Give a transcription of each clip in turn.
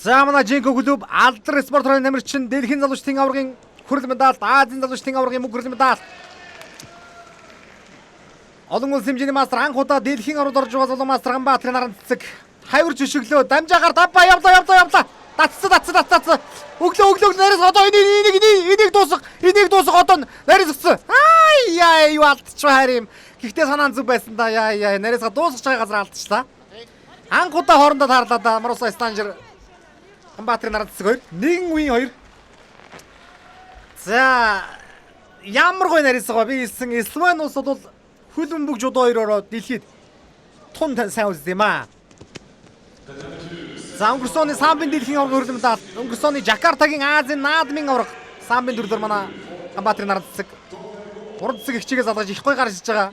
За манай Жинко клуб Алдар спорт район тамирчин дэлхийн залуучдын аваргын хүрэл медаль, Азийн залуучдын аваргын мөнгө хүрэл медаль. Олон улсын хэмжээний мастер анх удаа дэлхийн аваргад орж байгаа залуу мастер Ганбаатарын наран цэцэг хавирч өшөглөө. Дамжаагаар давбаа явлаа явлаа явлаа. Татсан татсан татсан. Өглөө өглөө нарийн одоо энийг энийг энийг дуусгах энийг дуусгах одоо нарийн згцэн. Ай яа юу алдчихва харим. Гэхдээ санаан зүг байсан да яа яа нарийнсаа дуусгах байгаа газар алдчихлаа. Анх удаа хоорондоо таарлаа да Маруса Станжер Ганбаатарын наран цэцэг хоёр нэгэн үеийн хоёр. За ямар гоё нарийнсгаа би хэлсэн Словен улс бол хөл бөмбөг жудо хоёроор дэлхийд тун сайн үздэг юм аа. За өнгөрсөн оны самбын дэлхийн аварга хүрэл медаль, өнгөрсөн оны Жакартагийн Азийн наадмын аварга самбын төрлөөр манай Ганбаатарын наран цэцэг уран цэцэг ихчигээ залгаж их гоё гарч иж байгаа.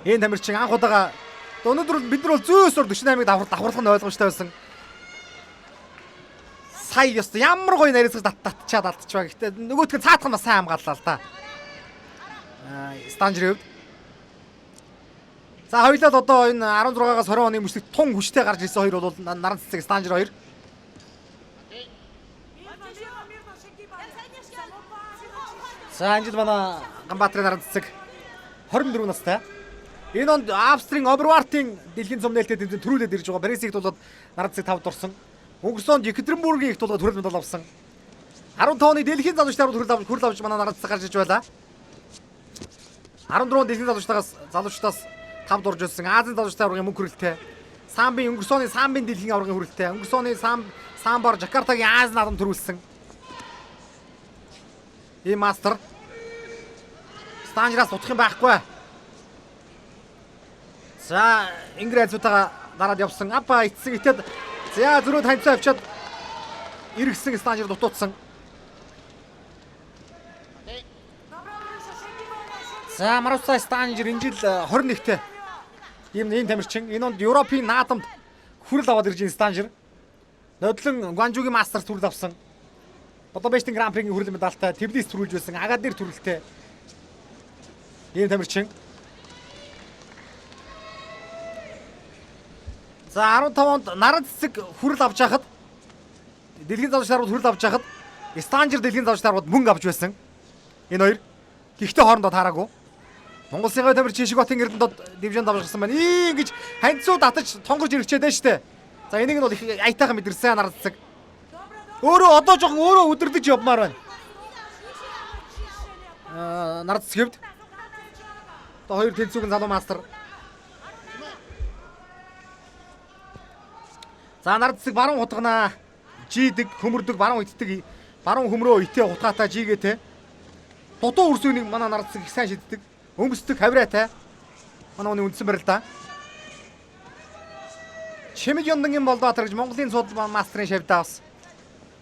Энэ тамирчин анх удаага өнөөдөр бид нар бол зөөсөр 48-ыг давхар давхарлах нь ойлгомжтой байсан. Сая ёстой ямар гоё нарийсгаж дат татчаад алдчихваа. Гэхдээ нөгөөх нь цаатах нь бас сайн хамгааллаа л да. Аа Станжрын хувьд. За хоёулаа л одоо энэ 16-аас 20 оны мөчлөг тун хүчтэй гарч ирсэн хоёр бол наран цэцэг Станжр хоёр. За энэ жил манай Ганбаатарын наран цэцэг 24 настай. Энэ онд Австрийн Обервартын дэлхийн цом нээлттэй тэмцээн төрүүлээд ирж байгаа. Парисыг тулаад наран цэцэг 5 дурсан. Өнгөрсөн онд Екатеринбургийн их тулгаад хүрэл медаль авсан. 15 оны дэлхийн залуучдын аварга хүрэл авч хүрэл авч манай наран цэцэг гарч иж байлаа. 14 он дэлхийн залуучдаас залуучдаас 5 дурж өссөн. Азийн залуучдын аваргын мөнгө хүрэлтэй. Самбын өнгөрсөн оны самбын дэлхийн аваргын хүрэлтэй. Өнгөрсөн оны сам самбар Жакартагийн Ази наадам төрүүлсэн. Ийм мастер Станжраас утах юм байхгүй. За ингэр айцуутайгаа дараад явсан. Апа итсэн итэд за зөрөө таньцаа авчиад эргэсэн Станжер дутуутсан. За Маруса Станжер энэ жил 21-т ийм ийм тамирчин. Энэ онд Европын наадамд хүрэл аваад ирж байна Станжер. Нодлон Гуанжугийн мастер хүрэл авсан. Будапештийн Гран Пригийн хүрэл медальтай Тбилис төрүүлж байсан. Агадир төрөлтэй. Ийм тамирчин. За 15 онд наран цэцэг хүрэл авч хахад дэлхийн залууч нарууд хүрэл авч хахад Станжер дэлхийн залууч нарууд мөнгө авч байсан. Энэ хоёр гэхдээ хоорондоо таараагүй. Монгол Улсын гой тамирчин Шигбатын Эрдэнэт дивизион давжсан байна. Ий ингэж ханьцуу татаж тонгорж ирэхчээд байна штэ. За энийг нь бол их аятайхан мэдэрсэн наран цэцэг. Өөрөө одоо жоохон өөрөө өдөрдөж явмаар байна. Аа наран цэцэг хэвд. Одоо хоёр тэнцүүгэн залуу мастер. За наран цэцэг баруун хутганаа. Жидэг, хөмөрдөг, баруун итдэг, баруун хөмрөө итээ хутгаатай жигээтэй. Дутуу өрсөнийг манай наран цэцэг их сайн шиддэг. Өмсдөг хавраатай. Манай хүний үндсэн барилдаа. Чимэг Юндангийн Болдбаатар гэж Монголын суудал мастрын шавьдаа бас.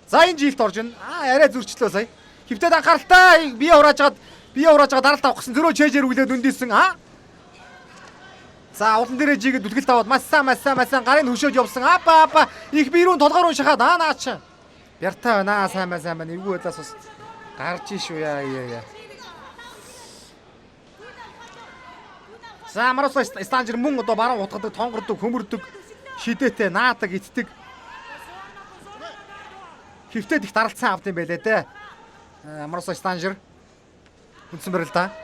За энэ жилд орж ин. Аа арай зөрчлөө сая. Хөвтөд анхааралтай бие хурааж бие хурааж байгаа даралт авах гэсэн зөрөө чэжэр өглөөд өндөсөн. Аа. За улан дээрээ жигээ дүлгэлт аваад маш сайн маш сайн маш сайн гарын хөшөөж явсан. Апа апа их биерүүн толгоор уншихад аа наа чи. Бяртай байна сайн байна сайн байна. Эвгүй байлаас бас гарч шүү яа яа яа. За Маруса Станжер мөн одоо баруун хутгадаг, тонгордог, хөмөрдөг, шидээтэй, наадаг, итдэг. Хөвтөд их даралцсан авд юм байлээ те. Маруса Станжер үндсэн барил да.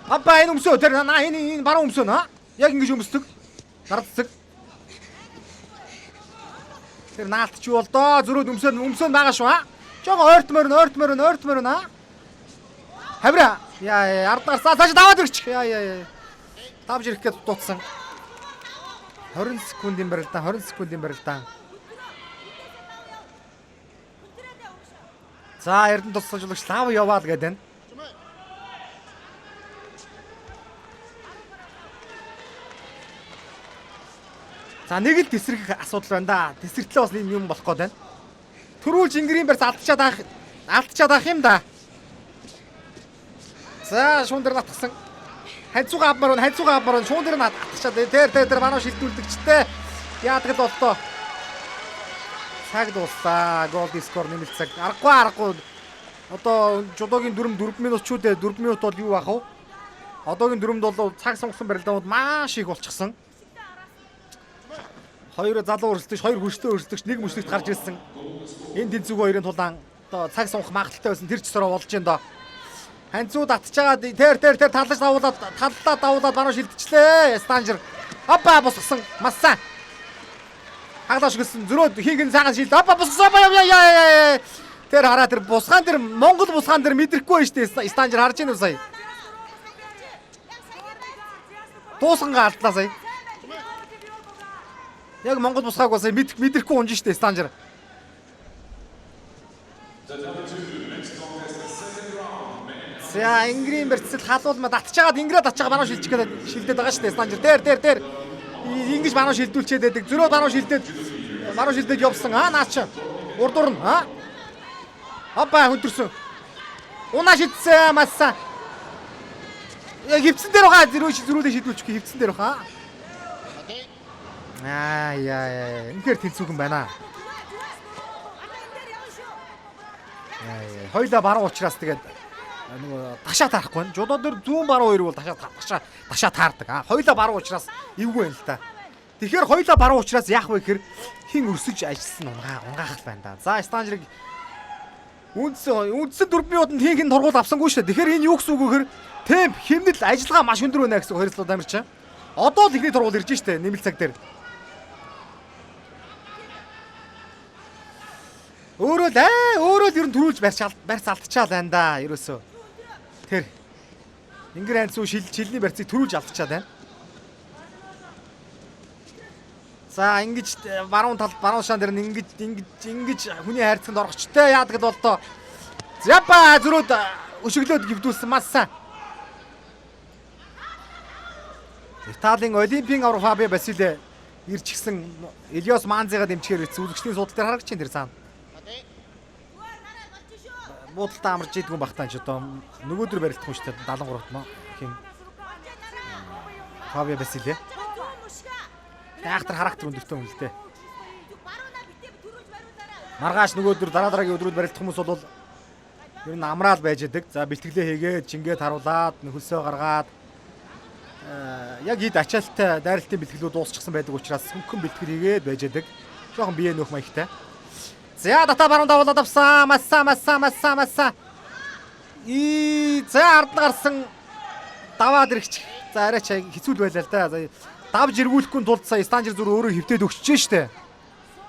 Апа энэ өмсөө тэр наа энэ энэ баруун өмсөө наа. Яг ингэж өмсдөг. Даралцдаг. Тэр наалт чи бол доо зөрөөд өмсөө өмсөө байгаа шүү аа. Жогон ойртмоор нь ойртмоор нь ойртмоор нь аа. Хавраа. Яа яа ард гарсаа цааш даваад ирчих. Яа яа яа. Давж ирэх гээд дутсан. 20 секундын барилдаан 20 секундын барилдаан. За Эрдэнэ тусламжлагч лав яваал гэдэг байна. За нэг л тесрэх асуудал байна да. Тесэртлээ бас нэг юм болох гээд байна. Төрүүлж ингэрийн барьц алдчихад ах алдчихад ах юм да. За шуун дээр натгсан. Ханцууга авмаар байна. Ханцууга авмаар байна. Шуун дээр натгчаад тэр тэр тэр мануу шилдүүлдэгчтэй. Яадаг л болтоо. Цаг дууслаа. Гол дискор нэмэлт цаг. Аргагүй аргагүй. Одоо жудогийн дүрм 4 минут шүү дээ. 4 минут бол юу байх вэ? Одоогийн дүрмд бол цаг сонгосон барилдаанууд маш их болчихсон. Хоёр залуу өрсөлдөгч, хоёр хүчтэй өрсөлдөгч нэг мөчлөгт гарч ирсэн. Энэ тэнцвэг хоёрын тулаан одоо цаг сунх магадлалтай байсан тэр ч сороо болж байна доо. Ханцуу татж байгаа тэр тэр тэр талаж давуулаад таллаа давуулаад баруун шилдчихлээ. Станжер. Опа босгосон. Массан. Хаглаа шигсэн зөрөөд хийгэн сайхан шилд. Опа босгосон. Опа яа яа. Тэр хараа тэр бусгаан тэр Монгол бусгаан тэр мэдрэхгүй байж тээ Станжер харж ийн үү сая. Дуусгангаа алдлаа сая. Яг Монгол бусгааг сая мэдрэхгүй унж штэ Станжер. За Ингрийн барьцал халуулма татж агаад Ингрээ татж байгаа баруун шилжих гэдэг шилдээд байгаа шүү дээ Станжер. Тэр тэр тэр ингэж баруун шилдүүлчихэд байдаг. Зөрөө баруун шилдээд явсан. Аа наа чи урдурна. Аа. Опа хөдөрсөн. Унаа шидсэн масса. Яг хөвцөн дээр баха зөрүүлээ шидүүлчих хөвцөн дээр баха. Аа яа яа. Үнэхээр тэнцвүүхэн байна. Яа яа. Хоёлаа баруун учраас тэгээд нөгөө ташаа таарахгүй байна. Жудо дээр зүүн баруун хоёр бол ташаа таардаг. А хоёлаа баруун учраас эвгүй байна л та. Тэгэхээр хоёлаа баруун учраас яах вэ гэхээр хин өрсөж ажилласан унгаах л байна да. За Станжрыг үндсэн 4 минутанд хин хин торгуул авсангүй шүү дээ. Тэгэхээр энэ юу гэсэн үг вэ гэхээр темп, хэмнэл, ажиллагаа маш өндөр байна гэсэн хоёр залуу амирч. Одоо л эхний торгуул ирж штэ нэмэлт цаг дээр. Өөрөө л өөрөө л ер нь төрүүлж барьц алдчихаал байна да. Ерөөсөө. Тэр Ингэр хайнцуу шилний барьцыг төрүүлж алдчихад байна. За ингэж баруун тал баруун шаан дээр нь ингэж ингэж ингэж хүний хайрцагт орохчтой яадаг л болдоо. Зяпа зөрөөд өшөглөөд гівдүүлсэн маш сайн. Италийн Олимпийн аврал Фабио Басиле ирчихсэн Элиос Манзига дэмжихээр ирсэн үзэгчдийн суудал дээр харагч энэ тэр цаана. Буудалтай амарч идэггүй бахтаа ч одоо нөгөөдөр барилдах юм шүү дээ 73-т мө хин Фабио Басиле. Айхтар характер өндөртэй хүн л дээ. Маргааш нөгөөдөр дараа дараагийн өдрүүд барилдах хүмүүс бол ер нь амраал байж идэг. За бэлтгэлээ хийгээд, чингээд харуулад, нөхөлсөө гаргаад яг ид ачаалттай дайралтын бэлтгэлүүд дуусчихсан байдаг учраас хөнгөн бэлтгэл хийгээд байж идэг. Жохон бие нөх маягтай. За дата баруун давуулаад авсан. Масса масса масса масса. И за ард нь гарсан даваад ирэх. За арайч хэцүү л байлаа л да. За давж эргүүлэхгүй тулд сая Станжер зүр өөрөө хөвтөд өгчжээ штэ.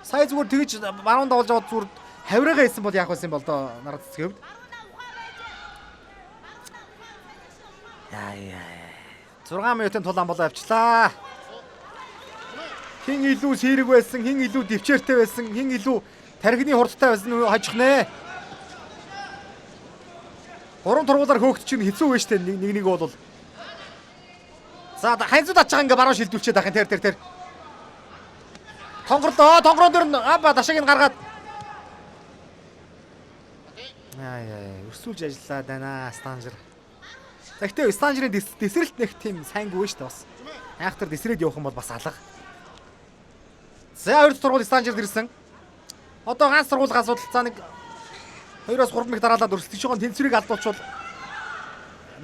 Сая зүгээр тэгж баруун давуулж аваад зүгээр хаврыгаа хийсэн бол яах вэ юм бол доо нараа цэцгийн хувьд. Яа яа. 6 минутын тулаан болоо авчлаа. Хин илүү сэрэг байсан, хин илүү дэвчээртэй байсан, хин илүү тархины хурдтай байсан нь хожих нэ. 3 тургуулаар хөөгт чинь хэцүү байж тээ нэг нэг бол. За хайзуу татж байгаа ингээ баруун шилдүүлчихэд ахын тэр тэр тэр. Тонгорлоо, тонгорон дээр нь аба дашааг нь гаргаад. Аа яа, өрсүүлж ажиллаад байна Станжер. За гэтээ Станжерын дэсрэлт нэг тийм сайнгүй шүү дээ бас. Айхтар дэсрээд явах юм бол бас алга. За хоёр сургууль Станжерд ирсэн. Одоо ганц сургуулийн асуудал за нэг 2-оос 3 миг дараалаад өрсөлдөж байгаа тэнцвэрийг алдуулчвал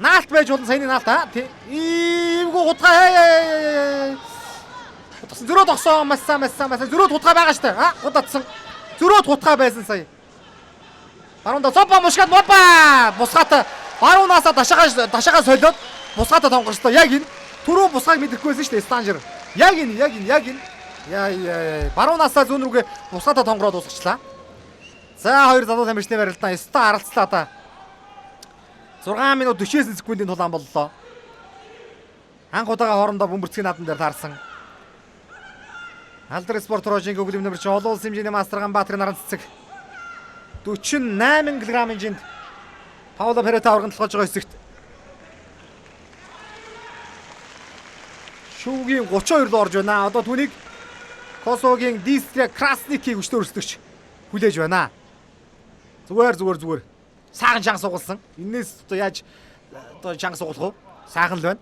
наалт байж болно саяны наалт аа. Иймгүй хутгаа. Хутгасан зөрөө тогсон масса масса масса зөрөө хутгаа байгаа штэ. А хутаадсан. Зөрөө хутгаа байсан сая. Баруун сопа мушгаад мопа бусгаата баруунаасаа дашаагаа солиод бусгаата тонгорчлоо. Яг энэ түрүү бусгааг мэдэхгүй байсан штэ Станжер. Яг энэ яг энэ яг энэ. Яа яа баруунаасаа зүүн рүүгээ бусгаата тонгороо дуусгачлаа. За хоёр залуу тамирчны барилдаан өстө аралцлаа та. 6 минут 49 секундын тулаан боллоо. Анх удаага хоорондоо бөмбөрцгийн надан дээр таарсан. Алдар спорт рожийн хөглөм нэмэрч олон улсын хэмжээний мастер Ганбаатарын наран цэцэг 48 кг-ын жинд Пауло Перета аварган толгойж байгаа хэсэгт шүүгийн 32 руу орж байна. Одоо түүнийг Косовогийн Дистрия Красникийг өчтөр өрсөлдөгч хүлээж байна. Зүгээр зүгээр зүгээр. Сайхан чанга сугалсан. Энээс одоо яаж одоо чанга сугалах вэ? Сайхан л байна.